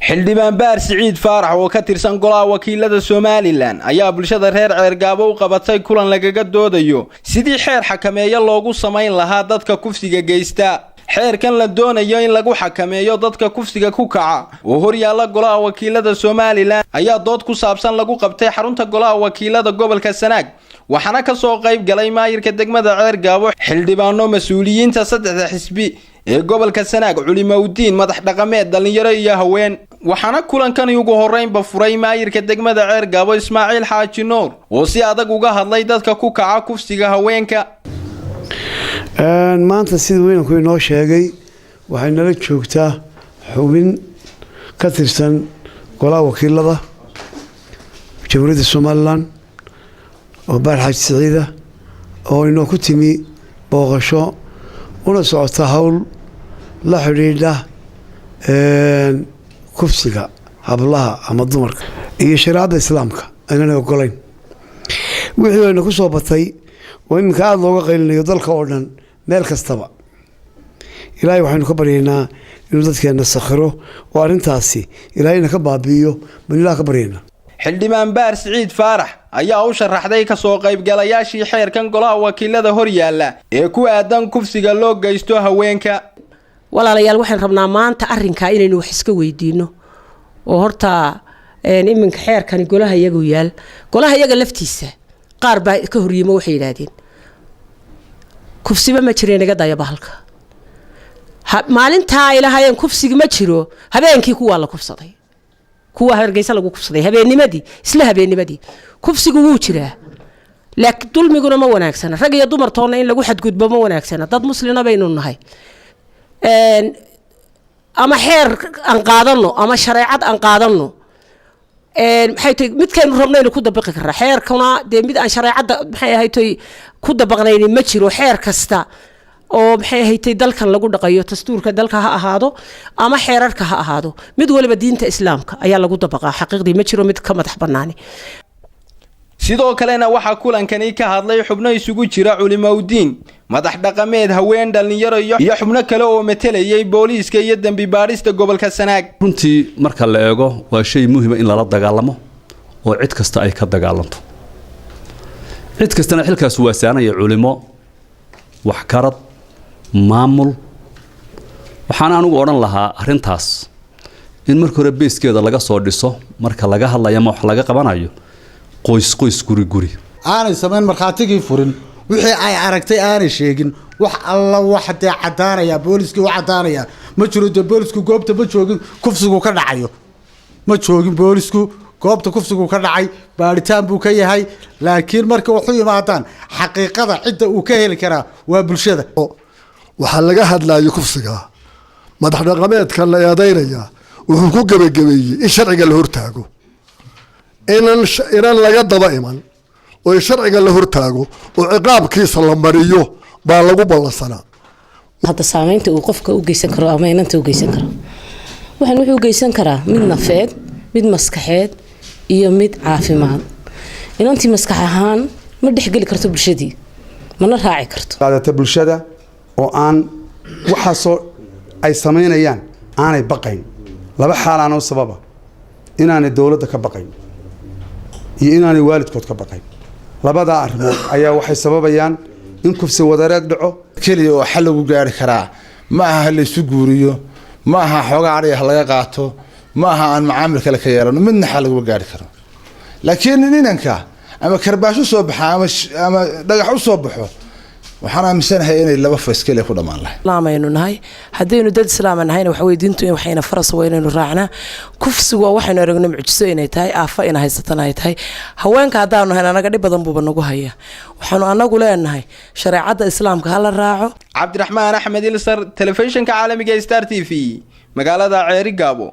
Xildhibaan Baar Siciid Faarax oo ka tirsan Golaha Wakiilada Somaliland ayaa bulshada reer Ceergaabo u qabatay kulan lagaga doodayo sidii xeer xakameeyo loogu samayn lahaa dadka kufsiga geysta. Xeerkan la doonayo in lagu xakameeyo dadka kufsiga ku kaca oo horyaalla Golaha Wakiilada Somaliland ayaa dood ku saabsan lagu qabtay xarunta Golaha Wakiilada gobolka Sanaag, waxaana ka soo qayb galay maayirka degmada Ceergaabo, xildhibaano, mas-uuliyiinta saddexda xisbi ee gobolka Sanaag, culimowdiin, madax dhaqameed, dhallinyaro iyo haween. Waxaana kulankani ugu horreynba furay maayirka degmada Ceergaabo, Ismaaciil Xaaji Nuur, oo si adag uga hadlay dadka ku kaca kufsiga haweenka. Maanta sida weynanku inoo sheegay, waxay nala joogtaa xubin ka tirsan Golaha Wakiilada Jamhuuriyadda Somaliland oo Baar Xaaji Siciida oo inoo ku timi booqasho una socota hawl la xidhiidha kufsiga hablaha ama dumarka iyo shareecadda Islaamka aynana ogolayn. Wixii ayna ku soo batay oo iminka aada looga qaylinayo dalka oo dhan meel kastaba. Ilaahay waxaynu ka baryaynaa inuu dadkeena sakhiro oo arrintaasi Ilaahayna ka baabi'iyo baynu Ilaah ka baryaynaa. Xildhibaan Baar Siciid Faarax ayaa u sharaxday kasoo qaybgalayaashii xeerkan Golaha Wakiilada hor yaalla ee ku aadan kufsiga loo geysto haweenka. Walaalayaal, waxaan rabnaa maanta arrinkaa inaynu wax iska weydiino oo horta iminka xeerkani golaha iyagu yaal. Golaha iyaga laftiisa qaar baa ka horyimo, waxay yidhaahdeen kufsiba ma jira, naga daya bahalka. Maalintaa ay lahaayeen kufsigi ma jiro, habeenkii kuwaa la kufsaday, kuwa Hargeysa lagu kufsaday habeennimadii, isla habeennimadii. Kufsigu wuu jiraa, laakiin dulmiguna ma wanaagsana. Rag iyo dumartoonna in lagu xadgudbo ma wanaagsana. Dad muslina baynu nahay. Ama xeer aan qaadano ama shareecad aan qaadano, maxay tahay, midkaynu rabnaynu ku dabaqi karaa. Xeerkuna dee mid aan shareecadda, maxay ahayd, ku dabaqnayni ma jiro. Xeer kasta oo, maxay ahayd, dalkan lagu dhaqayo, dastuurka dalka ha ahaado ama xeerarka ha ahaado, mid waliba diinta Islaamka ayaa lagu dabaqaa. Xaqiiqdii ma jiro mid ka madax bannaani. Sidoo kalena waxaa kulankani ka hadlay xubno isugu jira culimowdiin, madax dhaqameed, haween, dhallinyaro iyo xubno kale oo matelayay booliiska iyo dembi baadhista gobolka Sanaag. Runtii marka la eego, waa shay muhiima in lala dagaalamo oo cid kasta ay ka dagaalanto, cid kastana xilkaas waasaanaya: culimo, waxkarad, maamul. Waxaan anigu odhan lahaa arrintaas in marka hore beeskeeda laga soo dhiso, marka laga hadlayo ama wax laga qabanayo, qoys qoys, guri guri. Aanay samayn markhaatigii furin, wixii ay aragtay aanay sheegin, wax alla wax dee caddaanaya booliskii u caddaanaya ma jiro. Dee boolisku goobta ma joogin kufsigu ka dhacayo, ma joogin boolisku goobta kufsigu ka dhacay. Baadhitaan buu ka yahay, laakiin marka waxu yimaadaan xaqiiqada, cidda uu ka heli karaa waa bulshada. Waxaa laga hadlayo kufsiga, madax dhaqameedka la eedeynaya wuxuu ku gebagabeeyey in sharciga la hortaago, inaan laga daba iman oo in sharciga la hortaago oo ciqaabkiisa la mariyo baa lagu ballansanaa. Hadda saameynta uu qofka u geysan karo ama inanta u geysan karo, waxaan wuxuu u geysan karaa mid nafeed, mid maskaxeed iyo mid caafimaad. Inantii maskax ahaan ma dhexgeli karto bulshadii, mana raaci karto. Qaadata bulshada oo aan waxaasoo ay samaynayaan aanay baqayn, laba xaalaanoo sababa: inaanay dowladda ka baqayn iyo inaanay waalidkood ka baqayn. Labadaa arrimood ayaa waxay sababayaan in kufsi wadareed dhaco. Keliya oo xal lagu gaari karaa ma aha laysu guuriyo, ma aha xoogaa adhiga ha laga qaato, ma aha aan macaamil kale ka yeelano, midna xal laguma gaari karo. Laakiin ninanka ama karbaash u soo baxa ama dhagax u soo baxo, waxaan aaminsanahay inay laba fays keliya ku dhammaan lahayd. Islaamaynu nahay. Haddaynu dad Islaama nahayna, waxa weye diintu waxayna farasa waa inaynu raacnaa. Kufsigu waa waxaynu aragno mucjiso inay tahay, aafa ina haysatana ay tahay. Haweenka haddaanu nahayn, anaga dhib badan buuba nagu haya. Waxaanu anagu leenahay shareecadda Islaamka hala raaco. Cabdiraxmaan Axmed Ilsar, telefishinka caalamiga Star TV, magaalada Ceeri Gaabo.